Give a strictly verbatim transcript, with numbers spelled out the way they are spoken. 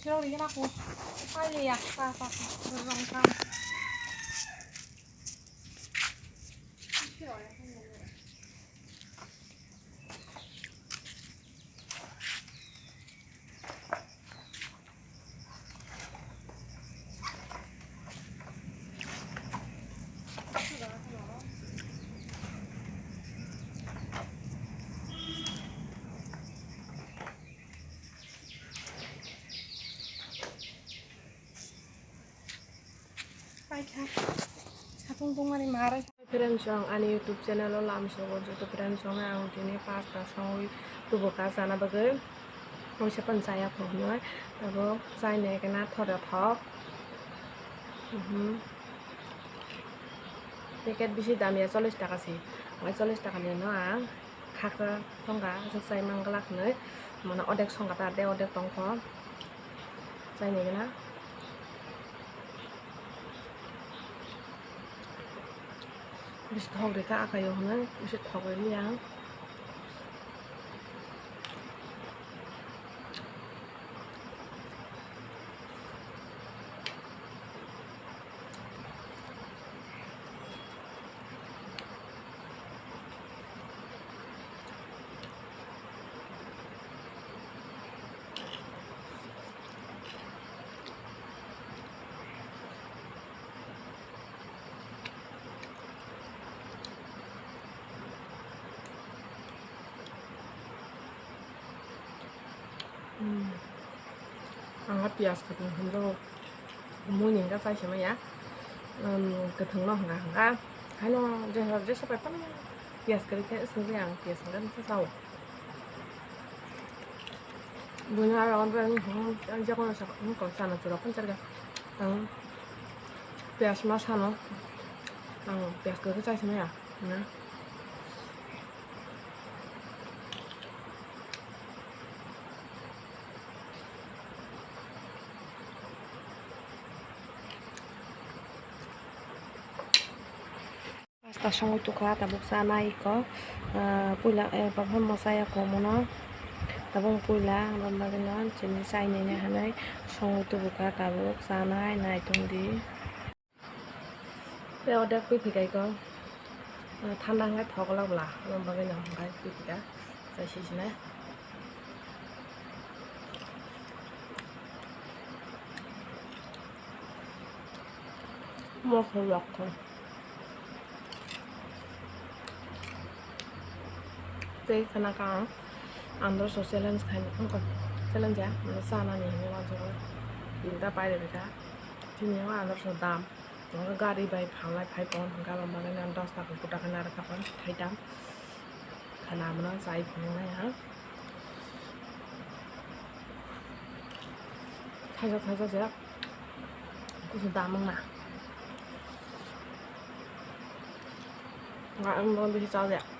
Thirok ri gana ko. Pali ya, ta, ta, ta, rong ta. Paikha. Sapung tungmani marai. Friends rok ani YouTube channel o lam sogo joto friends rok ang tini pasta songwi tubuka chana bagwi. Oisa pan chaya phunui tabo chainai kena thora thok. Mhm. Packet bisi damya chollish taka se. Omo chollish taka ni no ang khakra tongka aswk chai man glak hinui. Mane odek songka ta de odek tongkho. Chainai gana. Bisi thok rikha akai o hinui bisi thok rili ang. Hmm. Ang ha piyaj kwthwng hwnjago. Mui ni hwnka chai se manya. Hmm, kwthwng no hwnka hwnka. Haino jesa jesa pai phano piyaj kwrwi khe swngwi ang piyaj hwnka hwnka chao. Buino aro ang jakno sa ang kon sana chura phano charga. Ang piyaj ma sano. Ang piyaj kwrwi chai se manya. Na. Ta songwi tukha tabuk chanai kok, ah, puila, eh, baphang mwsaya komono tabuk puila, aboni bagwino chini chainani hinwi songwi tubukha tabuk chanai nai tongdi. Tei order twi phikha iko, ah, thanda hwnkhe thok glak bwla, aboni bagwino hwnkhe twi phikha chai sijinai. Mokol rok kho. Tei khna kha ang androso challenge khai, challenge ya, ano chanani hinwi uansukha. Tinta pairwi rwkha. Chini o androso dam. Ang gari bai phalnai phai tong hwnkhe, aboni bagwi ang dos taka, kuk taka narwkha, thaitham. Khna mano chai phunuknai ha. Thaisa thaisa se kusu dam wngna. Ang bo bisi chajakya.